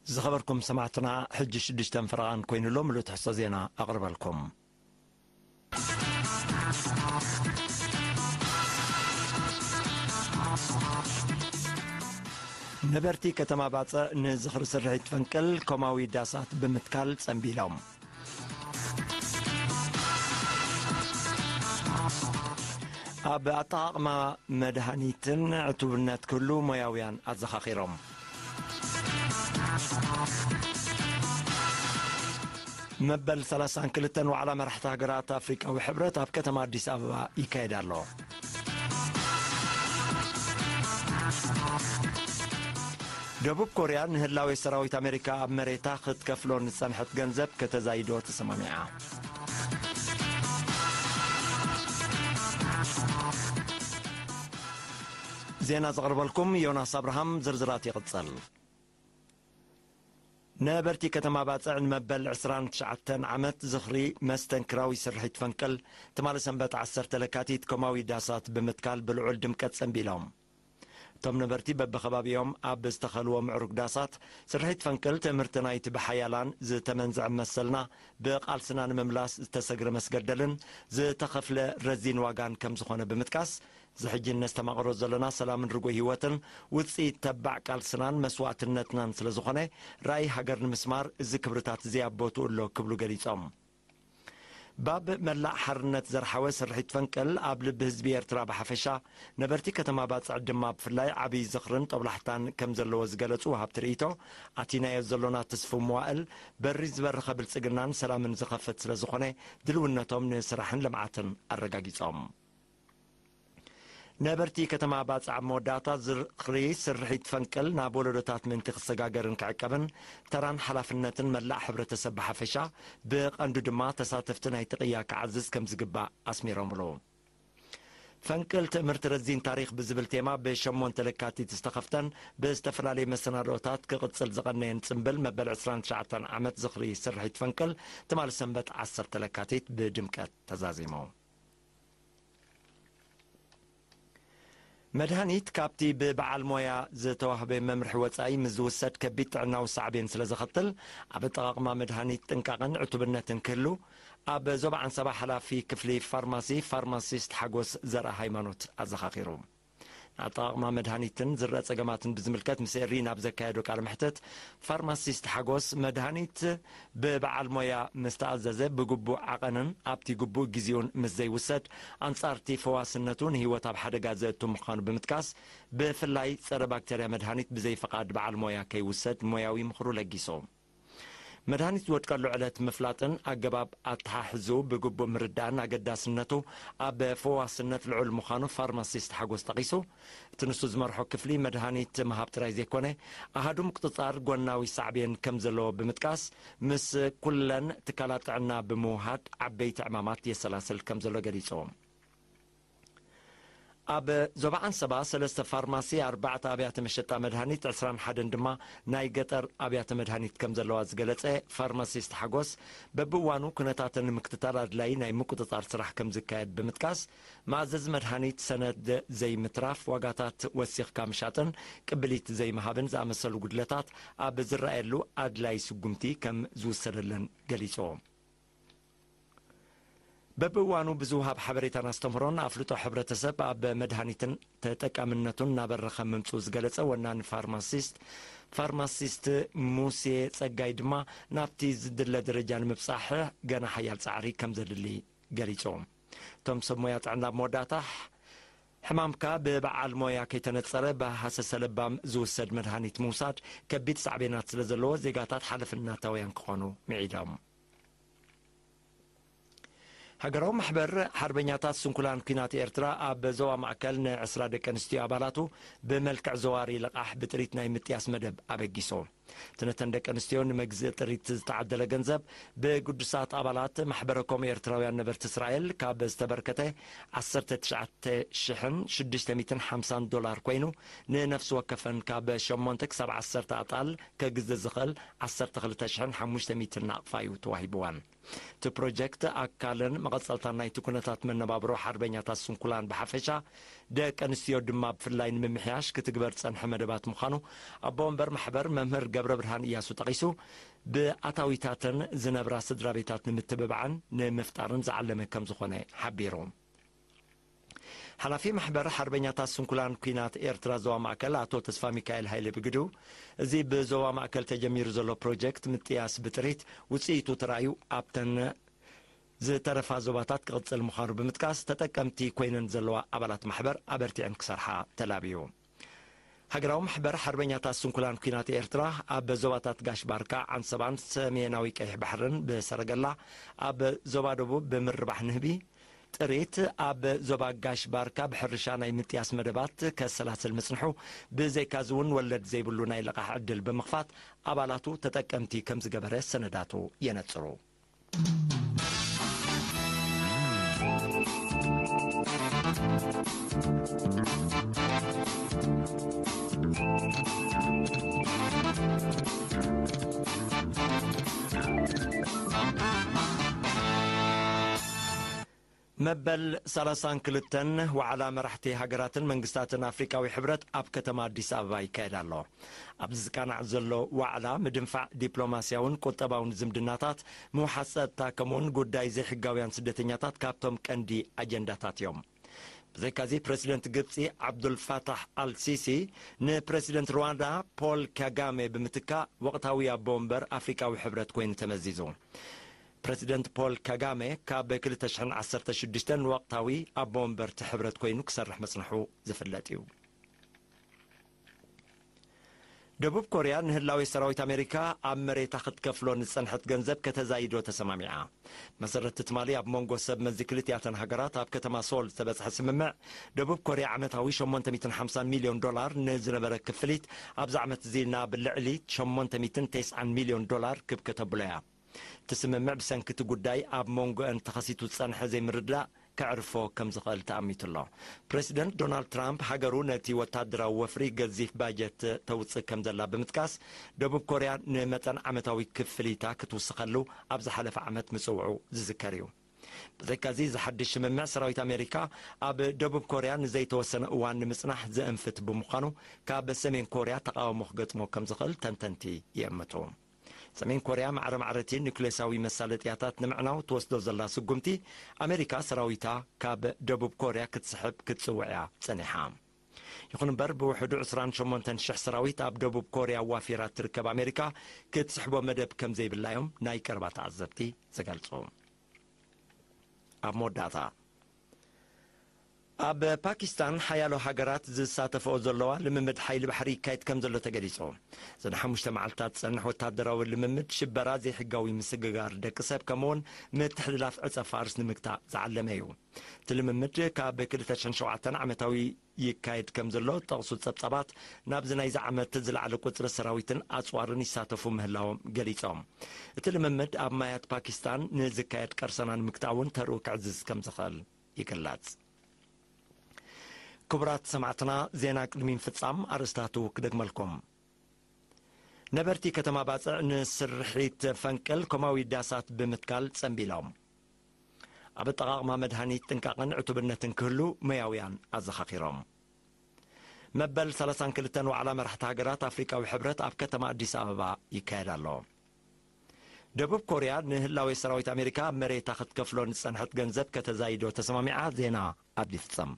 ዝኸበርኩም ሰማዕትና፣ ሕጂ ሽዱሽተን ፈረቓን ኮይኑ ኣሎ። ምሉእ ትሕዝቶ ዜና ኣቕርበልኩም። ነበርቲ ከተማ ባጽዕ ንዝኽሪ ስርሒት ፈንቅል ኮማዊ ዳሳት ብምትካል ጸንቢሎም። ኣብ ኣጠቓቕማ መድሃኒትን ዕቱብነት ክህሉ ሞያውያን ኣዘኻኺሮም። መበል ሰላሳን ክልተን ዋዕላ መራሕቲ ሃገራት ኣፍሪቃዊ ሕብረት ኣብ ከተማ ኣዲስ ኣበባ ይካየድ ኣሎ። ደቡብ ኮርያ ንህላዌ ሰራዊት ኣሜሪካ ኣብ መሬታ ክትከፍሎ ንዝጸንሐት ገንዘብ ከተዛይዶ ተሰማሚዓ። ዜና ዘቕርበልኩም ዮናስ ኣብርሃም፣ ዝርዝራት ይቕጽል። ነበርቲ ከተማ ባጽዕ ንመበል ዕስራን ትሽዓተን ዓመት ዝኽሪ መስተንክራዊ ስርሒት ፈንቅል ትማሊ ሰንበት ዓሰርተ ለካቲት ኮማዊ ዳሳት ብምትካል ብልዑል ድምቀት ጸንቢሎም። እቶም ነበርቲ በብኸባቢኦም ኣብ ዝተኸልዎ ምዕሩግ ዳሳት ስርሒት ፈንቅል ትእምርቲ ናይቲ ብሓያላን ዝተመንዝዐ መሰልና ብቓልስና ንምምላስ ዝተሰግረ መስገደልን ዝተኸፍለ ረዚን ዋጋን ከም ዝኾነ ብምጥቃስ፣ እዚ ሕጂ እነስተማቕሮ ዘለና ሰላምን ርጉእ ህይወትን ውጽኢት ተባዕ ቃልስናን መስዋእትነትናን ስለ ዝኾነ፣ ራእይ ሃገር ንምስማር እዚ ክብርታት እዚ ኣብ ቦትኡ ኣሎ ክብሉ ገሊጾም። ባብ መላእ ሓርነት ዘርሓወ ስርሒት ፈንቅል ኣብ ልቢ ህዝቢ ኤርትራ ብሓፈሻ፣ ነበርቲ ከተማ ባጽዕ ድማ ብፍላይ ዓብዪ ዝኽርን ጦብላሕታን ከም ዘለዎ ዝገለጹ ወሃብቲ ርእይቶ፣ ኣቲናዮ ዘሎና ትስፉው መዋእል በሪ ዝበረኸ ብልጽግናን ሰላምን ዝኸፍት ስለ ዝኾነ፣ ድልውነቶም ንስራሕን ልምዓትን ኣረጋጊጾም። ነበርቲ ከተማ ባጽዕ ኣብ መወዳእታ ዝኽሪ ስርሒት ፈንቅል ናብ ወለዶታት ምእንቲ ክሰጋገርን ክዕቀብን ተራን ሓላፍነትን መላእ ሕብረተሰብ ብሓፈሻ፣ ብቐንዱ ድማ ተሳተፍቲ ናይቲ ቅያ ክዓዝዝ ከም ዝግባእ ኣስሚሮምሉ። ፈንቅል ትእምርቲ ረዚን ታሪኽ ብዝብል ቴማ ብሸሞንተ ለካቲት ዝተኸፍተን ብዝተፈላለየ መሰናድኦታት ክቕጽል ዝቐነየን ጽምብል መበል ዕስራን ትሽዓተን ዓመት ዝኽሪ ስርሒት ፈንቅል ትማሊ ሰንበት ዓሰርተ ለካቲት ብድምቀት ተዛዚሙ። መድሃኒት ካብቲ ብበዓል ሞያ ዝተዋህበ መምርሒ ወጻኢ ምስ ዝውሰድ ከቢድ ጥዕናዊ ሳዕቤን ስለ ዘኸትል፣ ኣብ ኣጠቓቕማ መድሃኒት ጥንቃቐን ዕቱብነትን ክህሉ፣ ኣብ ዞባ ዓንሰባ ሓላፊ ክፍሊ ፋርማሲ ፋርማሲስት ሓጎስ ዘርኣ ሃይማኖት ኣዘኻኺሩ። ንኣጠቓቕማ መድሃኒትን ዝረኣ ጸገማትን ብዝምልከት ምስ ኤሪ ናብ ዘካየዶ ቃለ መሕትት፣ ፋርማሲስት ሓጎስ፣ መድሃኒት ብበዓል ሞያ ምስ ተኣዘዘ ብግቡእ ዓቐንን ኣብቲ ግቡእ ግዜኡን ምስ ዘይውሰድ፣ ኣንጻርቲ ፈዋስነቱ ንህይወት ኣብ ሓደጋ ዘእቱ ምዃኑ ብምጥቃስ፣ ብፍላይ ጸረ ባክተርያ መድሃኒት ብዘይፍቓድ በዓል ሞያ ከይውሰድ ሞያዊ ምኽሩ ለጊሱ። መድሃኒት ዝወድቀሉ ዕለት ምፍላጥን ኣገባብ ኣተሓሕዝኡ ብግቡእ ምርዳእን ኣገዳስነቱ ኣብ ፈዋስነት ልዑል ምዃኑ ፋርማሲስት ሓጎስ ጠቒሱ፣ እቲ ንሱ ዝመርሖ ክፍሊ መድሃኒት ምሃብ ጥራይ ዘይኮነ፣ ኣሃዱ ምቁጽጻር ጎናዊ ሳዕቤን ከም ዘለዎ ብምጥቃስ፣ ምስ ኩለን ትካላት ጥዕና ብምውሃድ ዓበይቲ ዕማማት የሰላስል ከም ዘሎ ገሊጹ። ኣብ ዞባ ዓንሰባ ሰለስተ ፋርማሲ፣ ኣርባዕተ ኣብያተ መሸጣ መድሃኒት፣ ዕስራን ሓደን ድማ ናይ ገጠር ኣብያተ መድሃኒት ከም ዘለዋ ዝገለጸ ፋርማሲስት ሓጎስ፣ በብእዋኑ ኩነታተን ንምክትታል ኣድላዪ ናይ ምቁጽጻር ስራሕ ከም ዝካየድ ብምጥቃስ፣ መኣዘዚ መድሃኒት ሰነድ ዘይምትራፍ፣ ዋጋታት ወሲኽካ ምሻጥን ቅብሊት ዘይምሃብን ዝኣመሰሉ ጉድለታት ኣብ ዝረኣየሉ ኣድላዪ ስጉምቲ ከም ዝውሰደለን ገሊጹ። በብእዋኑ ብዝውሃብ ሓበሬታን ኣስተምህሮን ኣፍልጦ ሕብረተሰብ ኣብ መድሃኒትን ተጠቃምነቱን እናበረኸ ምምፅኡ ዝገለጸ ወናኒ ፋርማሲስት ፋርማሲስት ሙሴ ጸጋይ ድማ፣ ናብቲ ዝድለ ደረጃ ንምብጻሕ ገና ሓያል ጻዕሪ ከም ዘድሊ ገሊጹ። እቶም ሰብ ሞያ ጥዕና ኣብ መወዳእታ፣ ሕማምካ ብበዓል ሞያ ከይተነጸረ ብሃሰሰ ለባም ዝውሰድ መድሃኒት ምውሳድ ከቢድ ሳዕቤናት ስለ ዘለዎ፣ ዜጋታት ሓለፍነታውያን ክኾኑ ምዒዶም። ሃገራዊ ማሕበር ሓርበኛታት ስንኩላን ኲናት ኤርትራ ኣብ ዞባ ማእከል ንዕስራ ደቂ ኣንስትዮ ኣባላቱ ብመልክዕ ዘዋሪ ልቓሕ ብጥሪት ናይ ምጥያስ መደብ ኣበጊሱ። እቲ ነተን ደቂ ኣንስትዮ ንመግዝኢ ጥሪት ዝተዓደለ ገንዘብ ብግዱሳት ኣባላት ማሕበረ ኮም ኤርትራውያን ነበርቲ እስራኤል ካብ ዝተበርከተ ዓሰርተ ትሽዓተ ሽሕን ሽዱሽተ ሚእትን ሓምሳን ዶላር ኮይኑ፣ ንነፍሲ ወከፈን ካብ ሸሞንተ ክሳብ ዓሰርተ ኣጣል ከግዝእ ዝኽእል ዓሰርተ ክልተ ሽሕን ሓሙሽተ ሚእትን ናቕፋ እዩ ተዋሂብወን። እቲ ፕሮጀክት ኣካልን መቐጸልታን ናይቲ ኩነታት መነባብሮ ሓርበኛታት ስንኩላን ብሓፈሻ፣ ደቂ ኣንስትዮ ድማ ብፍላይ ንምምሕያሽ ክትግበር ዝጸንሐ መደባት ምዃኑ ኣቦ ወንበር ማሕበር መምህር ገብረ ብርሃን እያሱ ጠቒሱ፣ ብኣታዊታተን ዝነብራ ስድራ ቤታት ንምትብባዕን ንምፍጣርን ዝዓለመ ከም ዝኾነ ሓቢሩ። ሓላፊ ማሕበር ሓርበኛታት ስንኩላን ኲናት ኤርትራ ዞባ ማእከል ኣቶ ተስፋ ሚካኤል ሃይለ ብግዱ፣ እዚ ብዞባ ማእከል ተጀሚሩ ዘሎ ፕሮጀክት ምጥያስ ብጥሪት ውጽኢቱ ተራእዩ ኣብተን ዝተረፋ ዞባታት ክቕጽል ምዃኑ ብምጥቃስ፣ ተጠቀምቲ ኮይነን ዘለዋ ኣባላት ማሕበር ኣበርቲዐን ክሰርሓ ተላብዩ። ሃገራዊ ማሕበር ሓርበኛታት ስንኩላን ኲናት ኤርትራ ኣብ ዞባታት ጋሽ ባርካ፣ ዓንሰባን ሰሜናዊ ቀይሕ ባሕርን ብሰረገላ፣ ኣብ ዞባ ደቡብ ብምርባሕ ንህቢ፣ ጥሪት ኣብ ዞባ ጋሽ ባርካ ብሕርሻ ናይ ምጥያስ መደባት ከሰላስል ምጽንሑ፣ ብዘይካዚ እውን ወለድ ዘይብሉ ናይ ልቓሕ ዕድል ብምኽፋት ኣባላቱ ተጠቀምቲ ከም ዝገበረ ሰነዳቱ የነጽሩ። መበል ሰላሳን ክልተን ዋዕላ መራሕቲ ሃገራትን መንግስታትን ኣፍሪቃዊ ሕብረት ኣብ ከተማ ኣዲስ ኣበባ ይካየድ ኣሎ። ኣብዚ ዝቃናዕ ዘሎ ዋዕላ፣ ምድንፋዕ ዲፕሎማስያውን ቁጠባውን ዝምድናታት፣ ምውሓስ ጸጥታ፣ ከምኡውን ጉዳይ ዘይሕጋውያን ስደተኛታት ካብቶም ቀንዲ ኣጀንዳታት እዮም። ብዘይካዚ፣ ፕረሲደንት ግብጺ ዓብዱልፋታሕ ኣልሲሲ ንፕረሲደንት ሩዋንዳ ፖል ካጋሜ ብምትካእ፣ ወቕታዊ ኣቦ ወንበር ኣፍሪቃዊ ሕብረት ኮይኑ ተመዚዙ። ፕረሲደንት ፖል ካጋሜ ካብ ክልተ ሽሕን ዓሰርተ ሽዱሽተን ወቕታዊ ኣቦ ወንበር እቲ ሕብረት ኮይኑ ክሰርሕ ምጽንሑ ዝፍለጥ እዩ። ደቡብ ኮርያ ንህላዌ ሰራዊት ኣሜሪካ ኣብ መሬታ ክትከፍሎ ንዝጸንሐት ገንዘብ ከተዛይዶ ተሰማሚዓ። መሰረት ትማሊ ኣብ መንጎ ሰብ መዚ ክልቲኣተን ሃገራት ኣብ ከተማ ሶል ዝተበጽሐ ስምምዕ፣ ደቡብ ኮርያ ዓመታዊ ሸሞንተ ሚእትን ሓምሳን ሚልዮን ዶላር ንዝነበረ ክፍሊት፣ ኣብዚ ዓመት እዚ ናብ ልዕሊ ሸሞንተ ሚእትን ተስዓን ሚልዮን ዶላር ክብ ከተብሎ እያ። እቲ ስምምዕ ብሰንኪ እቲ ጉዳይ ኣብ መንጎአን ተኸሲቱ ዝጸንሐ ዘይምርድዳእ ከዕርፎ ከም ዝኽእል ተኣሚቱ ኣሎ። ፕረሲደንት ዶናልድ ትራምፕ ሃገሩ ነቲ ወታደራዊ ወፍሪ ገዚፍ ባጀት ተውጽእ ከም ዘላ ብምጥቃስ፣ ደቡብ ኮርያ ንመጠን ዓመታዊ ክፍሊታ ክትውስኸሉ ኣብ ዝሓለፈ ዓመት ምጽውዑ ዝዝከር እዩ። ብዘይካዚ፣ እዚ ሓድሽ ስምምዕ ሰራዊት ኣሜሪካ ኣብ ደቡብ ኮርያ ንዘይተወሰነ እዋን ንምጽናሕ ዘእንፍት ብምዃኑ፣ ካብ ሰሜን ኮርያ ተቓውሞ ክገጥሞ ከም ዝኽእል ተንተንቲ ይእምቱ። ሰሜን ኮርያ ማዕረ ማዕረቲ ኒኩሌሳዊ መሳለጥያታት ንምዕናው ትወስዶ ዘላ ስጉምቲ፣ ኣሜሪካ ሰራዊታ ካብ ደቡብ ኮርያ ክትስሕብ ክትጽውዕ እያ ጸኒሓ። ይኹን እምበር፣ ብውሕዱ ዕስራን ሸሞንተን ሽሕ ሰራዊት ኣብ ደቡብ ኮርያ ዋፊራ ትርከብ ኣሜሪካ ክትስሕቦ መደብ ከም ዘይብላ እዮም ናይ ቀረባ ተዓዘብቲ ዝገልጹ። ኣብ መወዳእታ፣ ኣብ ፓኪስታን ሓያሎ ሃገራት ዝሳተፈኦ ዘለዋ ልምምድ ሓይሊ ባሕሪ ይካየድ ከም ዘሎ ተገሊጹ። እዚ ንሓሙሽተ መዓልታት ዝጸንሕ ወታደራዊ ልምምድ ሽበራ፣ ዘይሕጋዊ ምስግጋር ደቂ ሰብ፣ ከምኡውን ምትሕልላፍ ዕጸ ፋርስ ንምግታእ ዝዓለመ እዩ። እቲ ልምምድ ካብ ክልተ ሽሕን ሸውዓተን ዓመታዊ ይካየድ ከም ዘሎ ጠቕሱ ጸብጻባት፣ ናብዚ ናይዚ ዓመት ዝለዓለ ቁጽሪ ሰራዊትን ኣጽዋርን ይሳተፉ ምህላዎም ገሊጾም። እቲ ልምምድ ኣብ ማያት ፓኪስታን ንዝካየድ ቀርሰና ንምግታእ እውን ተርኡ ክዕዝዝ ከም ዝኽእል ይግለጽ። ክቡራት ሰማዕትና፣ ዜና ቅድሚ ምፍጻም ኣርእስታቱ ክደግመልኩም። ነበርቲ ከተማ ባጽዕ ንስርሒት ፈንቅል ኮማዊ ዳሳት ብምትካል ጸንቢሎም። ኣብ ኣጠቓቕማ መድሃኒት ጥንቃቐን ዕቱብነትን ክህሉ መያውያን ኣዘኻኺሮም። መበል ሰላሳን ክልተን ዋዕላ መራሕቲ ሃገራት ኣፍሪቃዊ ሕብረት ኣብ ከተማ ኣዲስ ኣበባ ይካየድ ኣሎ። ደቡብ ኮርያ ንህላዌ ሰራዊት ኣሜሪካ ኣብ መሬታ ክትከፍሎ ንዝጸንሐት ገንዘብ ከተዛይዶ ተሰማሚዓ። ዜና ኣብ ይፍጸም።